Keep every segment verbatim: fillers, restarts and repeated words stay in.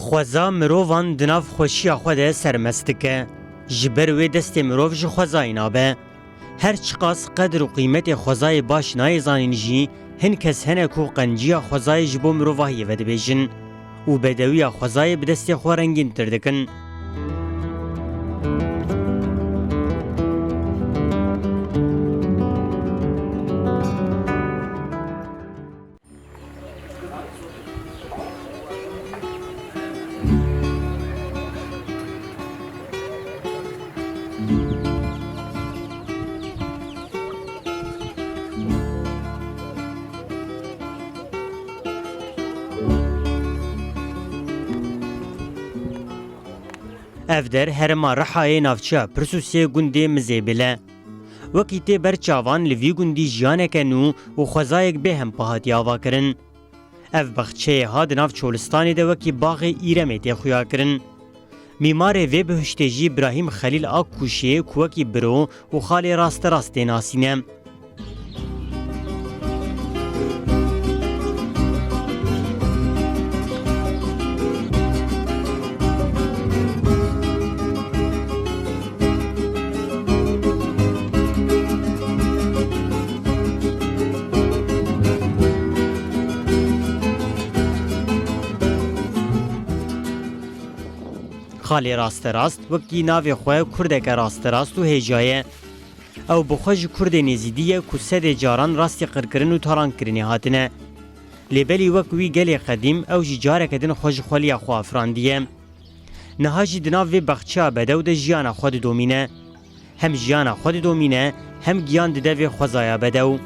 Xweza mirovan di nav xweşiya xwe de sermest dike. Ji ber wê destê mirov ji xwezayê nabe. Her çiqas qedir û qîmetê xwezayê baş nayê zanîn jî, hin kes hene ku qenciya xwezayê ji bo mirovahiyê vedibêjin û bedewiya xwezayê bi destê xwe rengîntir dikin. Ev der herêma Rihayê navçeya Pirsûsê gundê Mizêbil e. Wekî tê ber çavan li vî gundî jiyaneke nû û xwezayek bêhempa hatiye avakirin. Ev baxçeyê ha di nav çolistanê de wekî baxê Îremê tê xuyakirin. Mîmarê vê bihuştê jî Birahîm Xelîl Akkuşê ku wekî biro û xalê rasterast tê nasîne. Xalê rasterast wekî navê xwe kurdeke rasterast û hêja ye. Ew bi xwe ji kurdê nêzîdî ye ku sedê caran rastî qirkirin û talankirinê hatine. Lê belî wek wî gelê qedîm ew jî careke din xwe ji xweliya xwe afirandiye. Niha jî di nav vê baxçeya bedew de jiyana xwe didomîne. Hem jiyana xwe didomîne, hem giyan dide vê xwezaya bedew.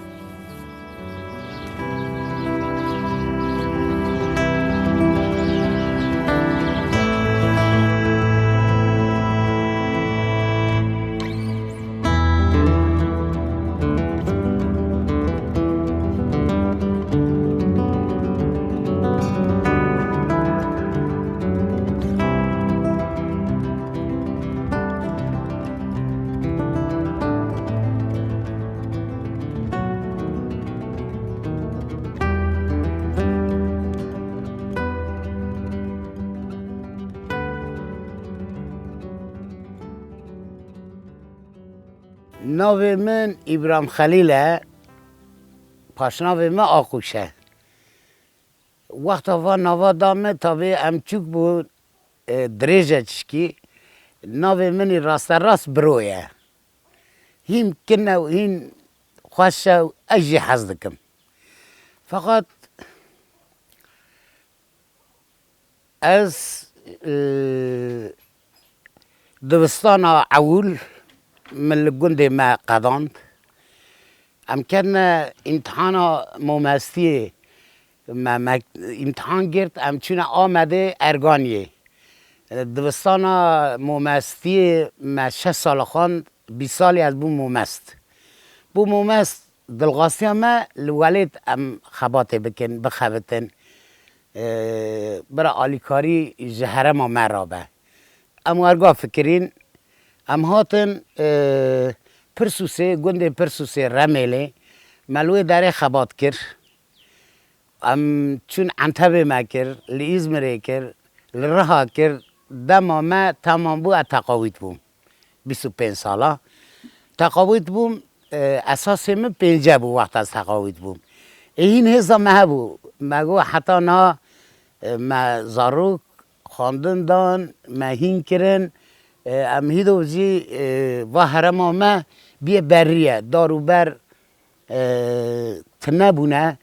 Navê min Îbrahîm Xelîl e. Paşnavê min Aquş e. Wexta van nava da min, tabî em çûk bûn, e, dirêj e çişkî. Navê min î rasterast Biro ye. Hîn kin e û hîn xweş e û ez jî hez dikim. Feqet ez, e, dibistana ewil min li gundê me qedand. Em ketine îmtihana momestiyê. Me, me îmtihan girt, em çûne Amedê Erganiyê. Dibistana momestiyê me şeş sala xwend, bîst salî ez bûm momest. Bûm momest, dilxwastiya me li welêt em xebatê bikin, bixebitin. Ee, bira alîkarî ji herêma me rabe. Em werga fikirîn, em hatin, ee, Pirsûsê, gundê Pirsûsê Remêlê, me li wê derê xebat kir. Em çûn Entebê me kir, li Îzmirê kir, li Riha kir. Dema me temam bû, ez teqawît bûm. Bîst û pênc sala. Teqawît bûm, e, esasê min pênce bû wexta ez teqawît bûm. Ê hîn hêza me hebû. Me got heta niha, e, me zarok xwendin dan, me hîn kirin. E, em hîdo jî, e, va herêma me bîye berriye. Dar û ber e, tune bûne.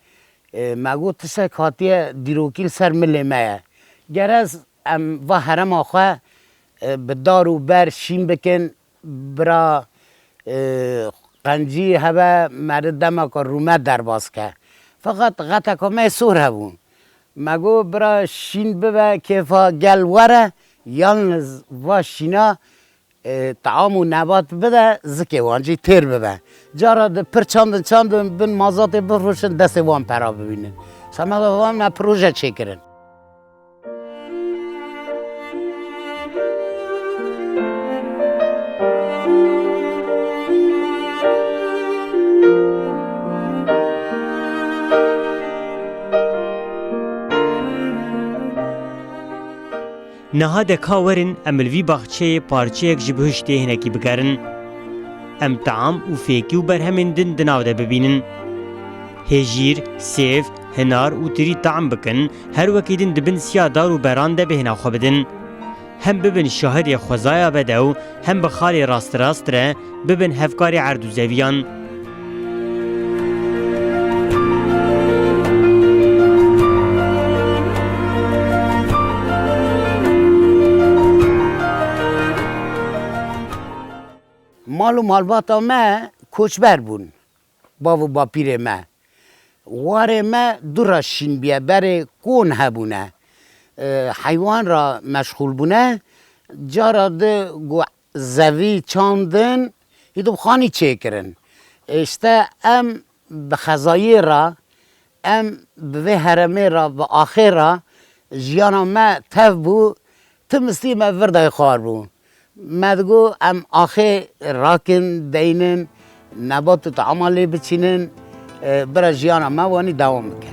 E, me got tiştek hatiye dîrokî li ser milê me ye. Gerez em va herêma xwe, e, bi dar û ber şîn bikin, bira, e, qencî hebe meriv demeke rûmet derbas ke. Feqet xeteka me sor hebû. Me got bira şîn bibe, kêfa gel were, yalniz va şîna e, team û nebat bide, zikê wan jî têr bibe. Cara di pir çandin çandin bin mazatê bifroşin, destê wan pera bibînin. Semeda wan me proje çêkirin. Niha de ka werin em li vî baxçeyê parçeyek ji bihiştê hinekî bigerin. Em team û fêkî û berhemên din di nav de bibînin. Hêjîr, sêv, hinar û tirî team bikin, her wekî din di bin siya dar û beran de bêhna xwe bidin. Hem bibin şahidê xwezaya bedew, hem bi xalê rasterast re bibin hevkarê erd û zeviyan. Mal û malbata me koçber bûn. Bav û bapîrê me. Warê me du re şîn bûye, berê kon hebûne. E, heywan re meşxûl bûne. Cara di ku zevî çandin, îdî bi xanî çêkirin. Îşte em bi xezayê re, em bi vê heremê re, bi axê re jiyana me tev bû, ti mistî me vir dayê xwar bû. Me digot, em axê rakin, deynin, nebat û teama lê biçînin, e, bira jiyana me wanî dewam bike.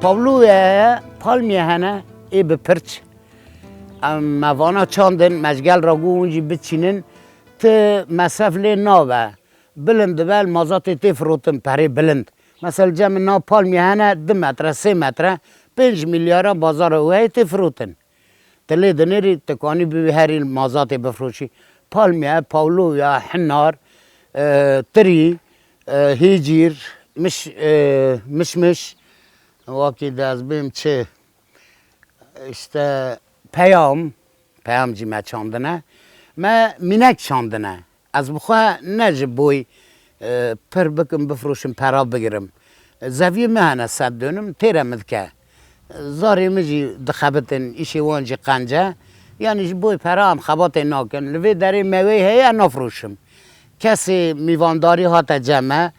Pawloya ye, palmiye hene, ê bi pirç. Em me vana çandin, me ji gel re got hûn jî biçînin, ti mesref lê nabe. Bilind dibe, li mazatê tê firotin, perê bilind. Mesela cem na palmiye hene du metre, sê metre, pênc milyara bazara wê heye tê firotin. Tu lê dinêrî, tu kanî bibî herî li mazatê bifroşî. Palmiye, pawloya, hinar, e, tirî, e, hêcîr, miş-, e, mişmiş, wekî de ez bêm çi, işte peyam, peyam jî me çandine. Me mînek çandine. Ez bi xwe ne ji boy, e, pir bikim, bifroşim, pera bigirim. Zeviyê min hene sed dönüm, têre min dike. Zarê min jî dixebitin, îşê wan jî qenc e. Yanî ji boy pera em xebatê nakin. Li vê derê meweyê heye, nafroşim. Kesê mîvandarî hate cem me,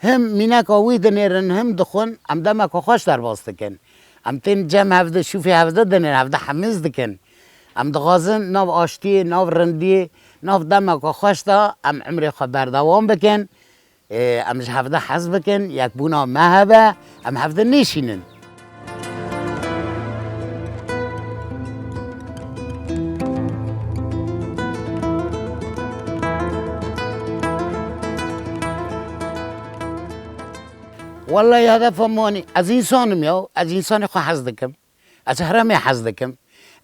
him mîneka wî dinêrin, him dixwin, em demeka xweş derbas dikin. Em tên cem hevdi, şûfê hevdi dinêrin, hevdi hemiz dikin. Em dixwazin nav aştiyê, nav rindiyê, nav demeka xweş de em emrê xwe berdewam bikin. Ê, em ji hevde hez bikin, yekbûna me hebe, em hevde nêşînin. Wellahî hedefa min anî, ez însan im ya, ez însanê xwe hez dikim. Ez heremê hez dikim.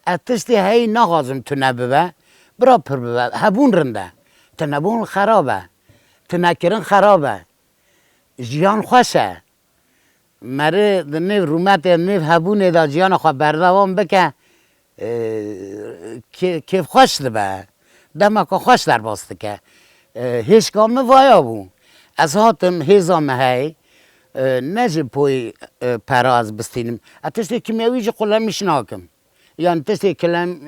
Ez tiştê heyî naxwazim tune bibe, bira pir bibe. Hebûn rind e. Tunebûn xerab e. Tunekirin xerab e. Jiyan xweş e. Merê di nêv rûmetê, nêv hebûnê de jiyana xwe berdewam bike, e, kê-, kêfxweş dibe. Demeka xweş derbas dike. E, hêşka min vaya bû. Ez hatim, hêza min hey, e, ne ji poyî, e, pera ez bistînim. Ez tiştê kîmyewî jî qulemîş nakim. Yanî tiştê kilem-,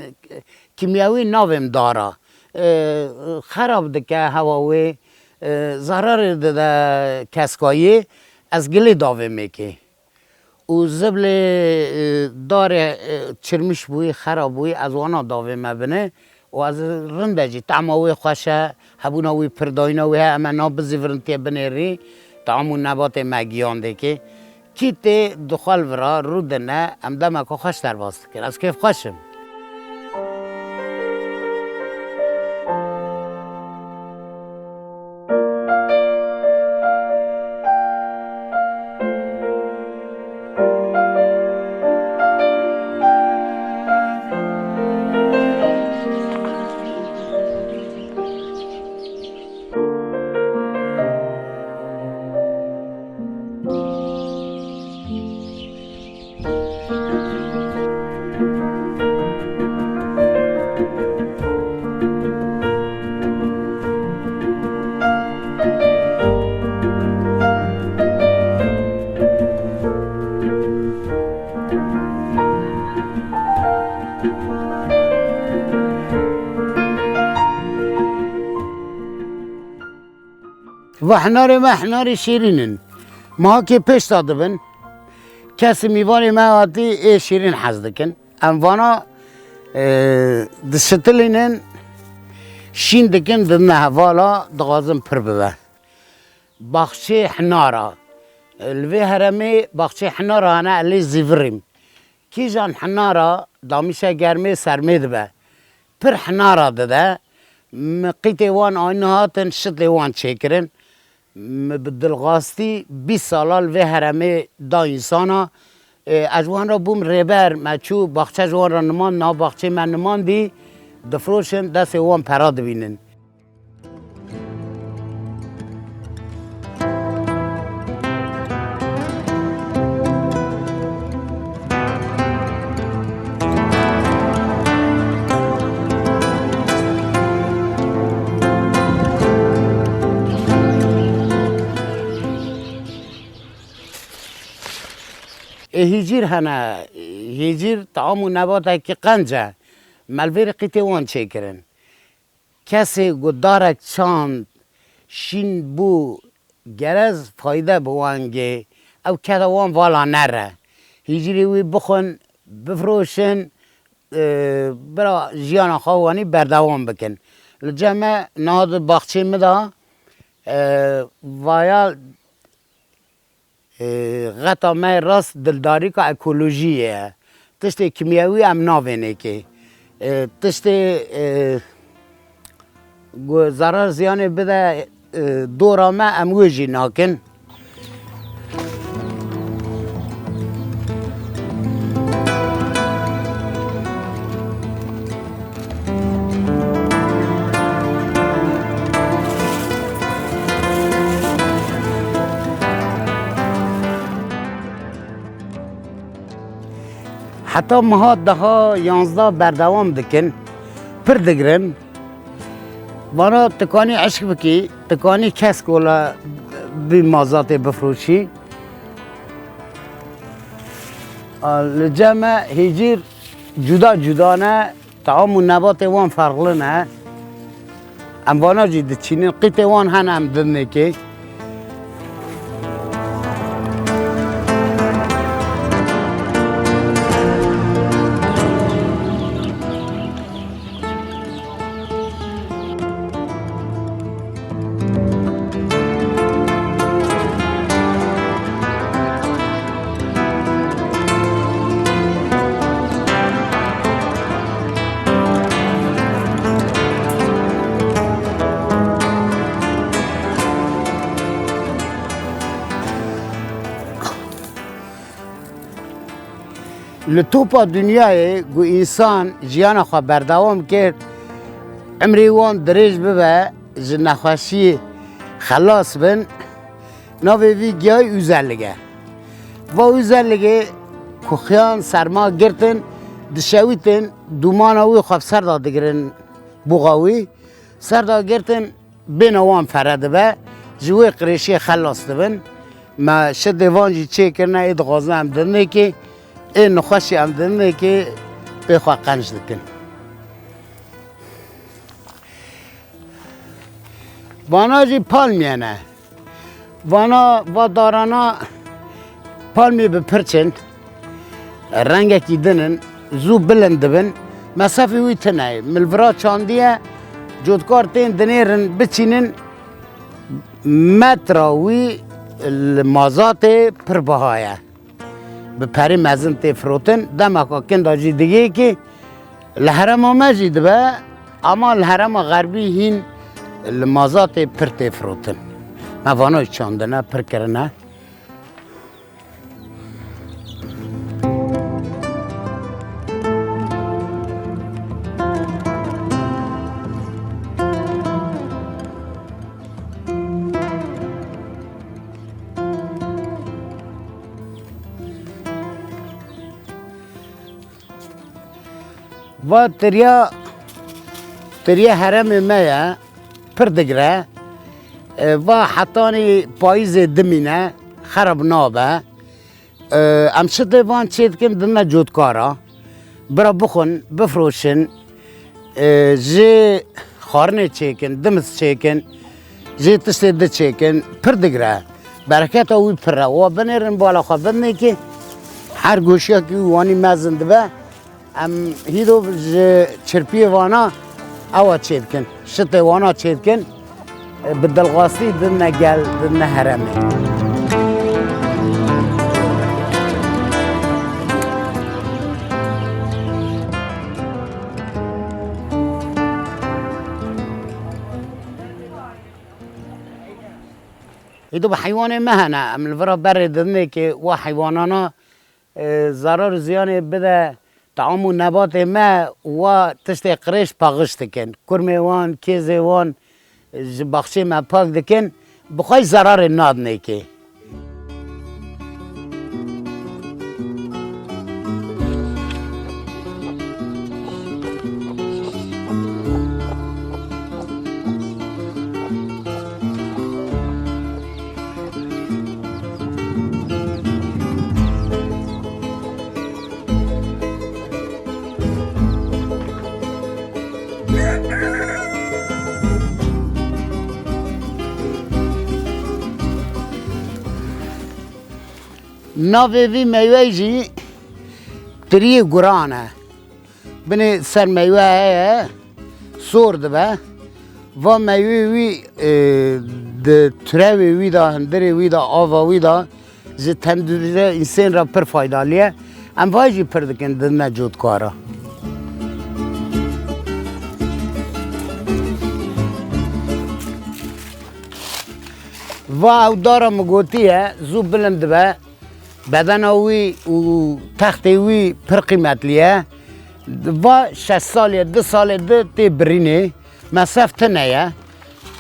kîmyewî navêm dara. E, xerab dike hewa wê, e, zerarê dide keskayê, ez gilê davê mêkê. Û ziblê, e, darê, e, çirmiş bûyî, xerab bûyî, ez wana davê me bine û ez rinde jî, tema wê xweş e, hebûna wî pir dayîna wê heye, em ê na bizîvirintiyê binêrî, tam û nebatê me giyandêkê. Kî tê di xwe li vira rûdine, em demeka xweş derbas dikin. Ez kêfxweş im. Va hinarê me hinarê şêrîn in. Mihakê pêş de dibin. Kesê mîvanê me hatî ê şêrîn hez dikin. Em vana, e, dişitilînin, şîn dikin, didine hevala, dixwazin pir bibe. Baxçê hinara. Li vê heremê baxçê hinara hene, ez lê zîvirîm. Kîjan hinara damîşe germê sermê dibe. Pir hinara dide. Min qîtê wan anî hatin, şitlê wan çêkirin. Min bi dilxwastî bîst sala li vê heremê da însana. E, ez ji wan re bûm rêber, me çû baxçe ji wan re nimand, nav baxçê me nimandî, difroşin, destê wan pera dibînin. Ê hîcîr hene, hîcîr tam û nebatekî qenc e. Me li vê rê qîtê wan çêkirin. Kesê ku darek çand şîn bû, gerez fayde bi wan gê, ew keda wan vala nere. Hîcîrê wî bixwin, bifroşin, e, bira jiyana xwe wanî berdewam bikin. Li cem me niha di baxçê min de, e, vaya Ê, xeta me rast dildarîka ekolojiyê ye. Tiştê kimyewî em navênê kê. Ê, tiştê, ê, ku zarar ziyanê bide, ê, dora me, em wê jî nakin. Heta meha deha yanzdeh berdewam dikin, pir digirin. Vana tikanî eşk bikî, tikanî kesk wala bi mazatê bifroşî. A, li cem me hêcîr cuda cuda ne, team û nebatê wan ferqli ne. Em vana jî diçînin, qîtê wan hene em dinê kê. Li topa dinyayê ku însan jiyana xwe berdewam kir, emrê wan dirêj bibe, ji nexweşiyê xelas bin, navê vî giyayî Uzellig e. Va Uzelligê ku xiyan serma girtin, dişewîtin, dûmana wî xwe bi ser de digirin, buxa wî ser de girtin, bêhna wan fere dibe, ji wê qirêşiyê xelas dibin. Me şitê van jî çêkirine, ê dixwazin em dinê kê, ê nexweş jî em dinê kê, pê xwe qenc dikin. Vana jî palmiye ne. Vana, va darana palmiyê bi pirç in, rengekî din in, zû bilind dibin. Mesafê wî tune ye. Min li vira çandiye, cotkar tên dinêrin biçînin, metra wî li mazatê pir biha ye. Bi perê mezin tê firotin, demeka kinda jî digê ki li herêma me jî dibe, ama li herêma xerbî hîn li mazatê pir tê firotin. Me vana çandine, pir kirine. Va tiriya, tiriya herêmê me ye, pir digire. E, va hetanî payîzê dimîne, xerab nabe. E, em şitê van çê dikin, dine cotkara. Bira bixwin, bifroşin, e, ji xwarinê çêkin, dimis çêkin, ji tiştê di çêkin, pir digire. Bereketa wî pir e. Wa binêrin bala xwe binêkê, her goşiyekî wî wanî mezin dibe. Em hîdo ji çirpiyê vana ewa çêdikin, şitê wana çêdikin, bi dilxwastî didine gel, didine herêmê. Hîdo bi heywanê me hene, em li vira berê didinê ki wa heywanana, e, zarar û ziyanê bide. Team û nebatê me wa tiştê qirêj paxiş dikin. Kurmê wan, kêzê wan ji baxçê me pak dikin. Bi xwe zerarê nadinê kê. Navê vî meywe jî tiriyê guran e. Binê ser meywe heye, sor dibe. Va meyvê wî, e, di turevê wî de, hundirê wî de, ava wî de ji tenduriya însên re pir faydalî ye. Em vay jî pir dikin, didine cotkara. Va ew dara min gotiye, zû bilind dibe. Bedena wî û textê wî pir qîmetlî ye. Va şeş salê, du salê di tê birînê, mesref tune ye.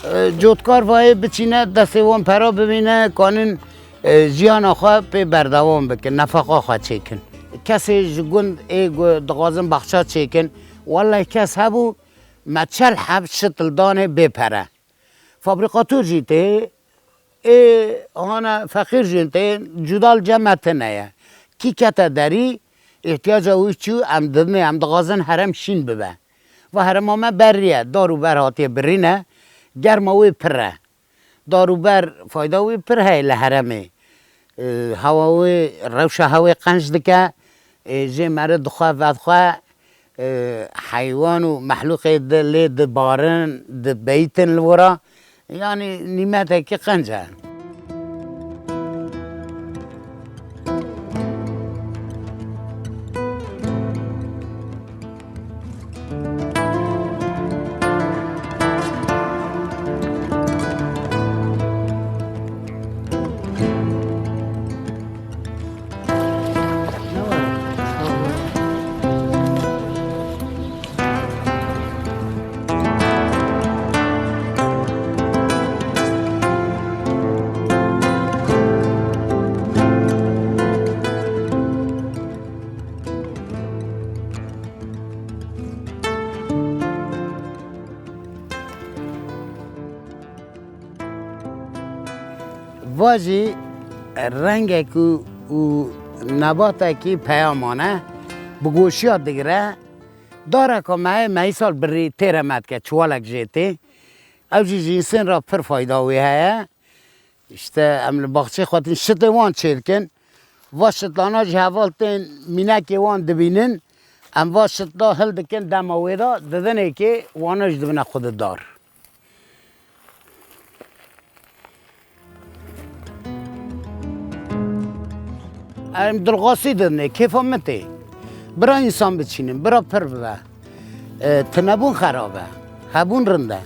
E, cotkar vayê biçîne, destê wan pera bimîne, kanin, e, jiyana xwe pê berdewam bikin, nefeqa xwe çêkin. Kesê ji gund ê ku dixwazin baxça çêkin, welleh kes hebû, me çel heb şitil danê bê pere. Fabrîkator jî tê, ê hane feqîr jî tê, cuda li cem me tune ye. Kî kete derî, îhtiyaca wî çû, em didinê, em dixwazin herem şîn bibe. Va herema me berriye, dar û ber hatiye birîne, germa wê pir e. Dar û ber fayda wî pir heye li heremê. Ê, hewa wê, rewşa hewê qenc dike, ê, jê meri dixwe vedixwe, e, heywan û mehlûqê di lê dibarin, dibeytin li wira, yanî nîmetekî qenc e. Va jî rengek û, û nebatekî peyaman e, bi goşiya digire. Dareka me heye, me îsal birî têre me dike, çuwalek jê tê. Ew jî ji însên re pir fayda wê heye. Îşte em li baxçeyê xwe tên şitê wan çêdikin. Va şitana ji heval tên mînekê wan dibînin. Em va şitla hildikin dema wê de didinê kê wana jî dibine xwe di dar. Em dilxwastî didinê, kêfa min tê. Bira însan biçînin, bira pir bibe. E, tinebûn xerab e, hebûn rind e.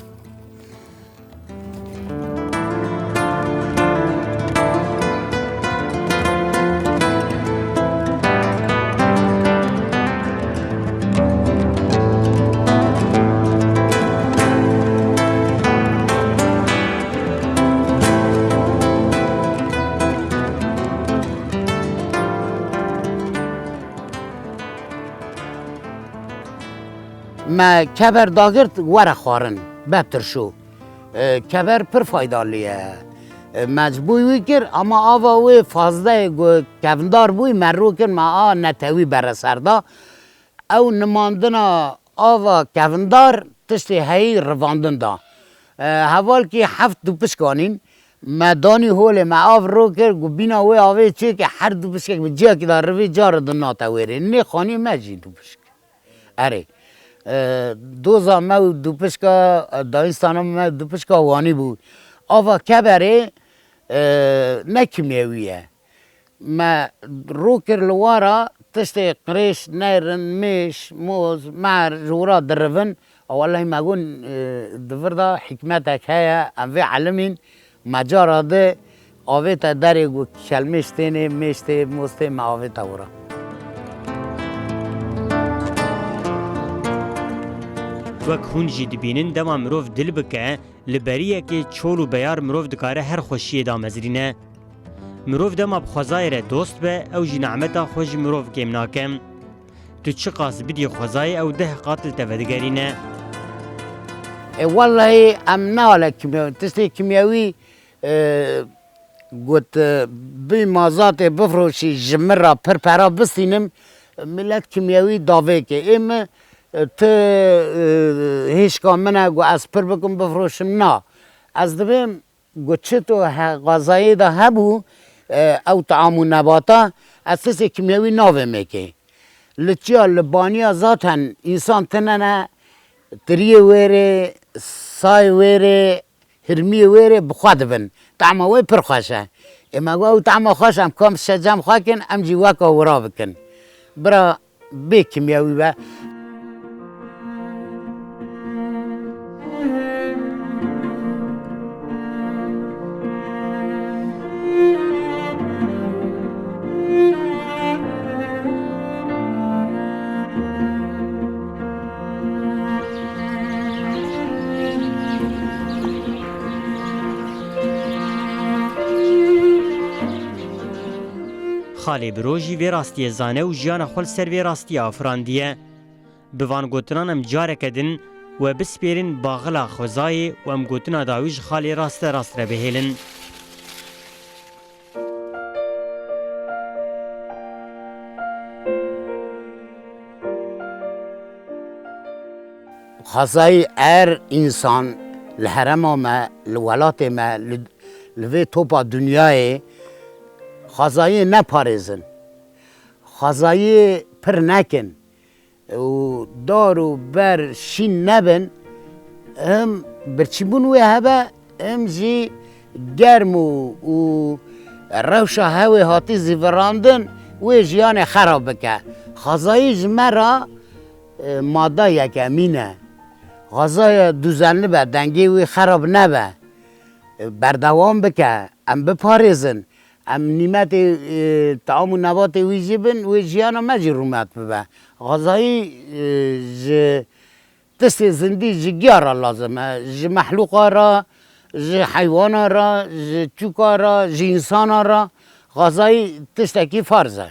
Me keber dagirt, were xwarin, be tirşo. E, keber pir faydalî ye. E, me ji bo wî kir, ama ava wê fazdeyê ku kevndar bûyî, me rû kir, me a netewî bere ser da. Ew nimandina ava kevindar tiştê heyî rivandin da. E, hevalkî heft dûpişk anîn. Me danî holê, me av ro kir, got bîna wê avê çêke her dûpişkek bi ciyakî de rivê, cara din nate wêrê. Nê xanî me jî dûpişk. Erê. E, doza me û dûpişka, e, dayînstana me dûpişka Wanî bû. Ava keberê, e, ne kimyewî ye. Me ro kir li wara tiştê qirêj, neyrin, mêş, moz, mer ji wira dirivin. A wellehî me got, e, di vir de hikmetek heye, em vê elimîn, me cara di avête derê ku kelmêş tênê, mêş tê, moz tê, me avête wira. Wek hûn jî dibînin, dema mirov dil bike, li beriyekê çol û beyar mirov dikare her xweşiyê damezrîne. Mirov dema bi xwezayê re dost be, ew jî nemeta xwe ji mirov kêm nake. Tu çiqas bidî xwezayê, ew deh qat li te vedigerîne. E, wellehî em neale kimyewî, tiştê kimyewî, e, got, e, bî mazatê bifroşî, ji min re pir pera bistînim, milet kimyewî davêke. Ê min, e, ti, e, hêşka min e, got ez pir bikim bifroşim, na. Ez dibêm, got çito he, xwezayê de hebû, e, ew team û nebata, ez tiştê kimyewî navêmekê. Li çiya, li baniya zaten însan tine ne, tiriyê wêrê, sayê wêrê, hirmiyê wêrê bi xwe dibin. Tehma wê pir xweş e. Ê me got ew tehma xweş, em kam şecem xwe kin, em jî weka wira bikin. Bira bê kimyewî be. Xalê Biro jî vê rastiyê zane û jiyana xwe li ser vê rastiyê afirandiye. Bi van gotinan em careke din we bispêrin baxila xwezayê û em gotina dawî ji xalê raste rast re bihêlin. Xwezayî, er însan li herêma me, li welatê me, li, li vê topa dinyayê xwezayê neparêzin. Xwezayê pir nekin û dar û ber şîn nebin, him birçîbûn wê hebe, him jî germ û, û rewşa hewê hatî zîvirandin wê jiyanê xerab bike. Xwezayî ji me re, e, mada yekemîn e. Xwezayê duzenli be, dengê wê xerab nebe. E, berdewam bike, em biparêzin. Em nîmetê, e, team û nebatê wî jî bin, wê jiyana me jî rûmet bibe. Xwezayî, e, ji tiştê zindî ji giya re lazim e, ji mehlûqa re, ji heywana re, ji çûka re, ji însana re. Xwezayî tiştekî farz e.